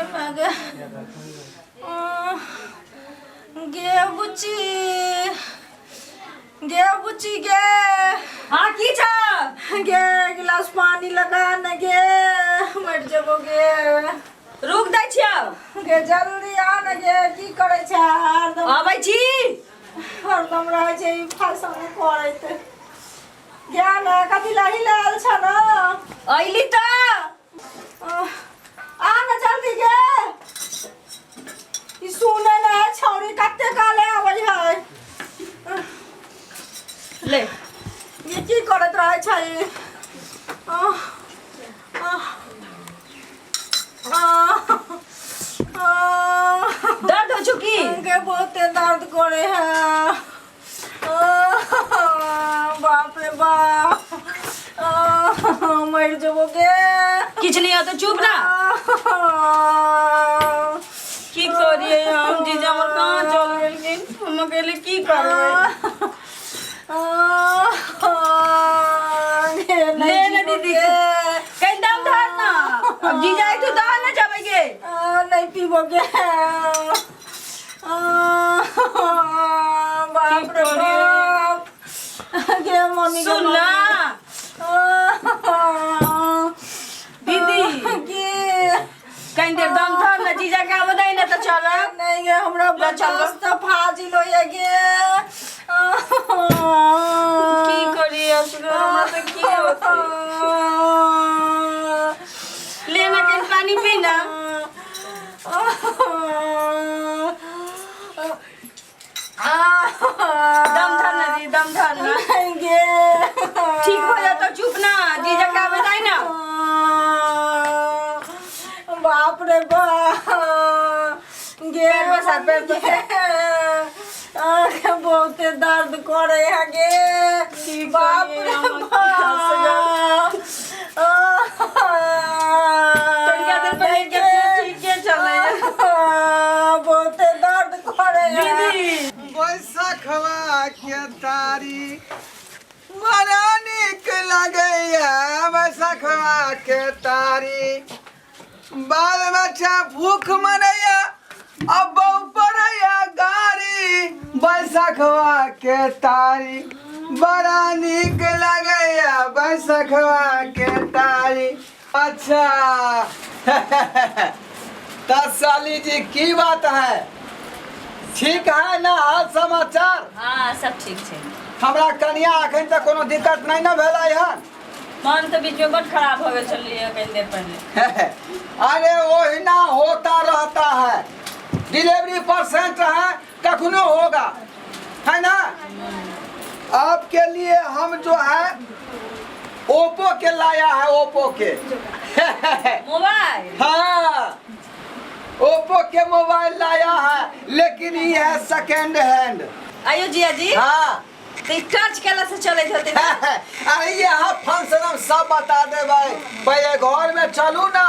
गे गे गे बुच्ची, गे बुच्ची गे। हाँ की छ? गे गिलास पानी लगा न गे, मर जबो गे। रुक दै छियौ। गे जल्दी आ न गे, की करै छै हरदम? आबै छी। हरदम रहै छै ई फैशन करैत। गे न कथी लही लायल छ न? अइली तऽ। आ न जल्दी गे। ई सुनै न है छौरी, कते काले आबै है। ले। ये की करैत रहै छै? आह, आह, आह, आह। दर्द हो छौ की? के बहुते दर्द करे है। आह, बाप रे बाप, आह, मरि जेबो गे। किछु नहीं होतो, चुप ना। आह, की करिए हम? जीजा हमर कहाँ चल गेलखिन? हम अकेले की करबै? ले ने दीदी, कहीं दम धर ना। अब जीजा आई तो दहा ना जाबे गे। नहीं पीबोगे। बाप रे बाप गे मम्मी गे। सुन ना दीदी। की? कहीं देर दम धर ना, जीजा के आबे दे ना तो चलब। नहीं गे, हमरा ले चलबो। बर्दाश्त फाजिल होइए गे। की करिए असगर हमरा से की होतै? ले ना, कहीं पानी पी ना। दम धर ना दीदी, दम धर ना। नहीं गे। ठीक हो जाता, चुप ना, जीजा के आबे दे ना। बाप रे बाप गे। पैर पसार, पैर पसार। आँख बहुते दर्द करे है गे। की बाप करिए रे हम? बाप। तनिका देर पहिले के ठीके चले। बहुते दर्द करे है। दीदी। बैसखवा के तारी बड़ा नीक लगैया, बैसखवा के तारी। बाल बच्चा भूख मरैया, अब पड़ैया गाड़ी। बैसखवा के तारी बड़ा नीक लगैया, बैसखवा के तारी। अच्छा त साली जी, की बात है? ठीक है ना हाल समाचार? हाँ, सब ठीक छै। हमरा कनिया अखन तक कोनो दिक्कत नहीं ना भेलै हन? मन तऽ बीच में बड खराब हो गेल छलियै कनि देर पहिले। अरे ओहिना होता रहता है, डिलीवरी परसेंट है, कखनो होगा, है ना? आपके लिए हम जो है ओप्पो के लाया है, ओप्पो के। मोबाइल? हाँ, ओप्पो के मोबाइल लाया है, लेकिन ये है सेकेंड हैंड। आइयो जिया जी। हाँ। तऽ ई टच केला से चलैत होतै ने? अरे यहाँ फंक्शन हम सब बता दे भाई, पहले घर में चलू ना।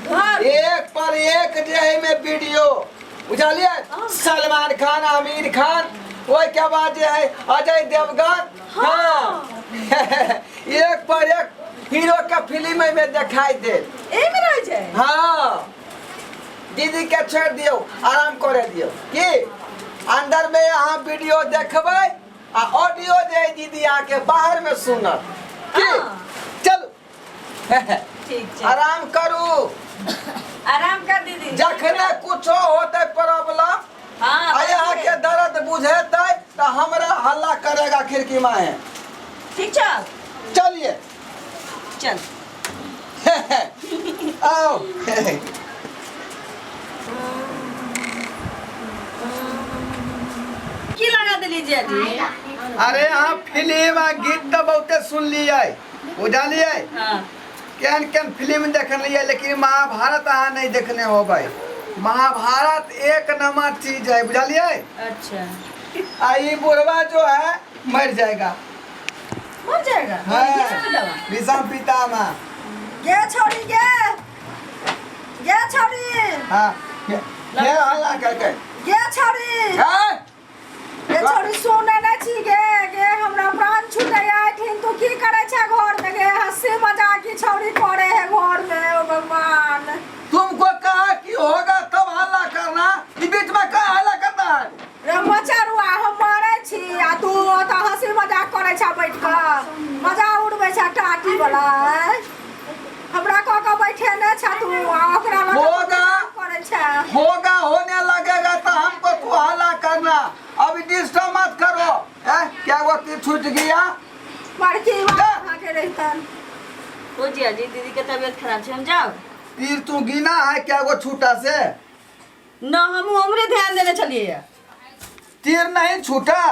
घर? एक पर एक जे है में वीडियो, बुझलिए? सलमान खान, आमिर खान, ओहि के बाद जे है अजय देवगन। हाँ, एक पर एक हीरो के फिल्म में दिखाई दे। एहिमे रहै छै? हाँ, दीदी के छोड़ दियो, आराम करे दियो की अंदर में अहाँ वीडियो देखबै आ ऑडियो जे है दीदी अहाँके बाहर में सुनत की। हाँ। चलू। ठीक छै। आराम करू। आराम कर दीदी। जखने कुछो होते प्रॉब्लम हाँ आ यहाँ के दर्द बुझेतै तऽ हमरा हल्ला करेगा खिड़की में है। ठीक छ। चलिए। चल। आओ। की लगा देली जिया जी? अरे अहाँ फिल्म आ गीत तऽ बहुते सुनलियै, बुझलियै? हाँ। केहन केहन फिल्म देखलियै, लेकिन महाभारत अहाँ नहि देखने होबै। महाभारत एक नंबर चीज है, बुझलियै? अच्छा। आ ई बुढ़वा जो है मर जाएगा। मर जाएगा? हाँ। किसका दवा? विषम पितामह। गे छोड़ी गे, गे छोड़ी। हाँ, के के हल्ला करके? गे छोड़ी। हाँ? गे छोड़ी, सुने नहि छी गे? गे हमरा प्राण छूटे आइठिन, तू की करे छै घर में गे? हंसी मजाक की छौड़ी करे है घर में, ओ भगवान। तुमको कहा कि आ ओकरा लग होगा। करै छै। होगा, होने लगेगा तो हमको तू हल्ला करना। अभी डिस्टर्ब मत करो। ए, क्या वो तीर छूट गया? बड़की अहाँके रहितन। ओ जिया जी, दीदी के तबियत खराब छै, हम जाउ? तीर तू गिना है क्या वो छूटा से? न, हम हमरे ध्यान देने छलियै। तीर नहीं छूटा।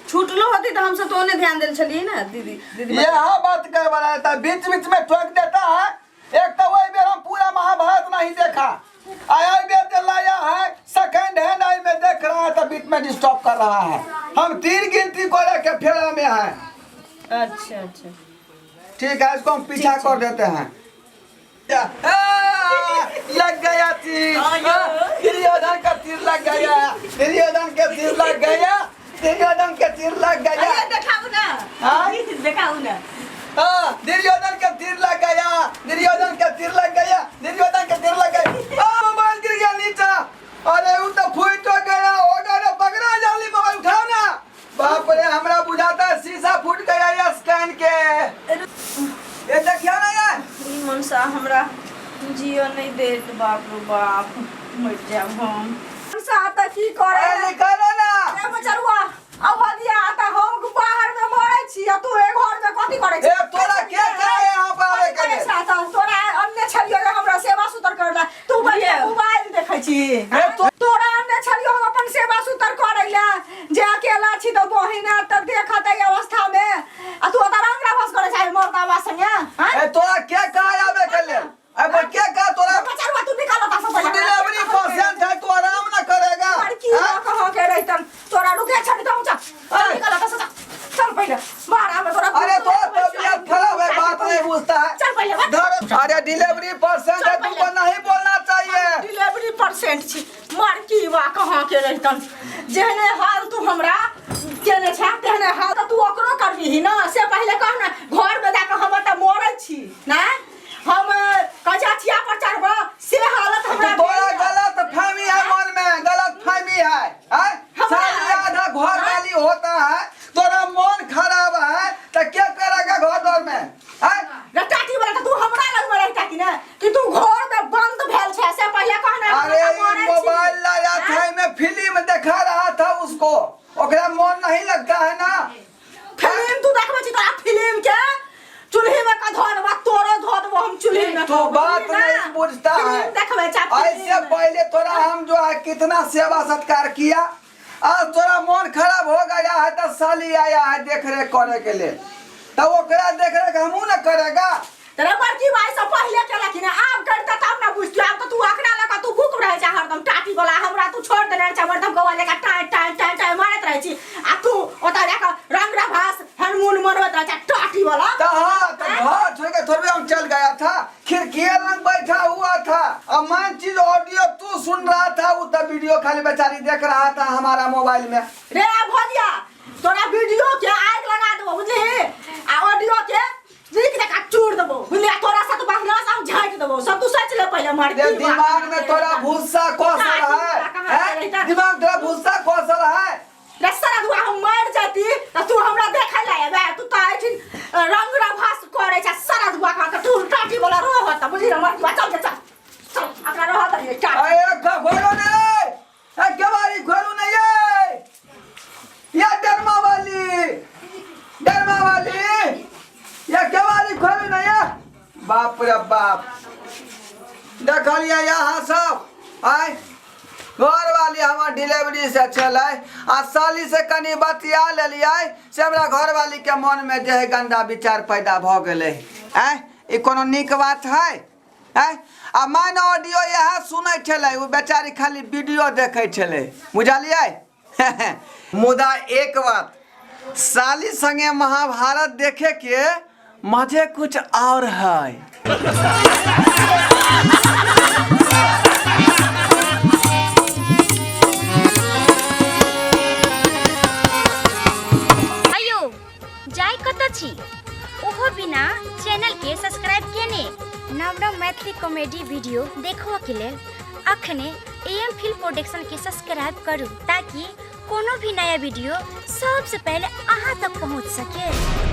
छूटलो होती तऽ हमसब तो ओने ध्यान देल छलियै ने दीदी। दीदी, यह बात कर रहा था, बीच बीच में ठोक देता है। एक तो वही बेर हम पूरा महाभारत नहीं देखा आया, बेर जो लाया है सेकंड हैंड आई में देख रहा है तो बीच में डिस्टर्ब कर रहा है। हम तीर गिनती को लेके फेरा में है। अच्छा अच्छा। ठीक है, इसको हम पीछा कर देते हैं। आ, लग गया तीर। आयो। दुर्योधन का तीर लग गया, दुर्योधन के तीर लग गया, दुर्योधन के तीर लग गया। अरे देखाउ ना। हाँ? देखाउ ना। हाँ, दुर्योधन के तीर लग गया, दुर्योधन के तीर लग गया, दुर्योधन के तीर लग गया। आ, मोबाइल गिर गया नीचा। अरे वो तो फूट हो गया। हो गया, पकड़ा जल्दी, मोबाइल उठाओ ना। बाप रे, हमरा बुझाता है शीशा फूट गया ये स्कैन के। ये देखियो ना यार। ई मनसा हमरा जियो नहीं देत। बाप रे बाप, मर जाब हम। मनसा तऽ की करे? अरे निकालो ना। ए बचरुआ, अब दिया आता हम बाहर में मरे छी आ तू ए घर में कथी करे छी? ए, तोरा के कहे यहाँ पर आवे के कथी लेल? करे छै? तऽ तोरा अन्ने छलियो जे हमरा सेवा सुतर करला, तू बैठ के मोबाइल देखै छी। ए, तो- तोरा अन्ने छलियो हम अपन सेवा सुतर करै ले जे अकेला छी तऽ बहिन आयत तऽ देखत एहि अवस्था में, आ तू ओतऽ रंग रभस करै छै मर्दावा संगे, आँय? ए, तोरा के कहे आवे के लेल? अरे के कहे तोरा? बचरुआ, तू निकाल ओतऽ से तू पहिले। डिलीवरी पेशेंट है, तू आराम ना करेगा? लड़की हाँ? कहाँ के रहितन तोरा रुके छड़ी तो चल। अरे। निकल ओतऽ से, चल चल पहिले बाहर आमे तोरा। अरे तो तबीयत खराब है, बात नहीं बुझता है। चल पहिले बाहर। धर, अरे डिलीवरी पेशेंट है, तुमको नहीं बोलना चाहिए। डिलीवरी पेशेंट छी। मरकी वा कहाँ के रहितन, जेहने हाल तू हमरा केने छै तेहने हाल तऽ तू ओकरो करबिही न, से पहिले कह न। घर में जाके हम तऽ मरै छी ना, हम कजाठिया पर चढ़ब से हालत हमरा तो तोरा भेल यऽ। गलत फहमी है, मन में गलत फहमी है, हैं? हमरा- साली आधा घर वाली होता है। तोरा मन खराब है तो क्या करेगा घर द्वार में, हैं? रे टाटी वाला, तऽ तू हमरा लग में रहिता कि ने कि तू घर में बंद भेल छै, से पहिले कह न। हम अरे तऽ ये मरै छी। मोबाइल लाया था, हैं? में फिल्म देखा रहा था उसको, ओकरा मन नहीं लगता है ना। फिल्म तू देखबै छी तोरा फिल्म के चूल्ही में का धो देबा, तोरो धो देबो हम चूल्ही में। तू बात बुझली ना? नहीं बुझता है। फिल्म देखबै छा फिल्म। ऐसे पहले तोरा हम जो है कितना सेवा सत्कार किया, आज तोरा मन खराब हो गया है तो साली आया है देख रेख करे के लिए, तो ओकरा देख रेख हमू न करेगा। तेरा बड़की भाई सब पहिले केलक कि आब करता तब ना बुझती। आब तऽ तू अकरा लऽ कऽ तू भूख रहै छै हरदम टाटी वाला। हमरा तू छोड़ देने छै, हरदम गौआ लेकर टाय टाय टाय टाय मारैत रहै छी आ तू ओतऽ जाकऽ रंग रभास हनमून मनबैत रहै छै टाटी वाला। तो हाँ, तो घर छोड़ के थोड़े हम चल गया था? खिड़की लग बैठा हुआ था और मन चीज ऑडियो तू सुन रहा था, वो तो वीडियो खाली बेचारी देख रहा था हमारा मोबाइल में। रे भजिया, तोरा वीडियो के आगि लगा देबो बुझलिही, आ ऑडियो के नीक जकाँ चूर देबो बुझलिही, आ तोरा साथ बहना से हम झाँकि देबो सब। तू सोच ले पहिले मर। ये दिमाग में थोड़ा भूसा कौशल है, हैं? दिमाग थोड़ा भूसा कौशल है। रे सरदुआ, हम मर जाती तऽ तू हमरा देखै लए एबे? तू तऽ एहिठिन रंग रभस करै छै सरदुआ खा के। तू टाटी वाला रहत तऽ बुझली मर। चल चल चल, अपना रहत ये टाटी। अरे खोलो नहीं, ए केवाड़ी खोलू नहीं ये, ये डरमा वाली, डरमा वाली, ये केवाड़ी खोलू नहीं ये। बाप रे बाप, देखलिए यहाँ सब आय घर वाली हमर डिलीवरी से छलै आ साली से कनि बतिया लेलियै से हमरा घर वाली के मन में जे है गंदा विचार पैदा भऽ गेलै। आँय, ई कोनो नीक बात है? आँय, आ मान ऑडियो इएह सुनै छलै, ओ बेचारी खाली वीडियो देखै छलै, बुझलियै? मुदा एक बात, साली संगे महाभारत देखे के मजे कुछ और है। अयो, जाय कतऽ छी ओहो बिना चैनल के सब्सक्राइब केने? नव नव मैथिली कॉमेडी वीडियो देखबऽ के लेल अखने ए एम फिल्म प्रोडक्शन के सब्सक्राइब करू ताकि कोनो भी नया वीडियो सबसे पहले अहाँ तक पहुँच सके।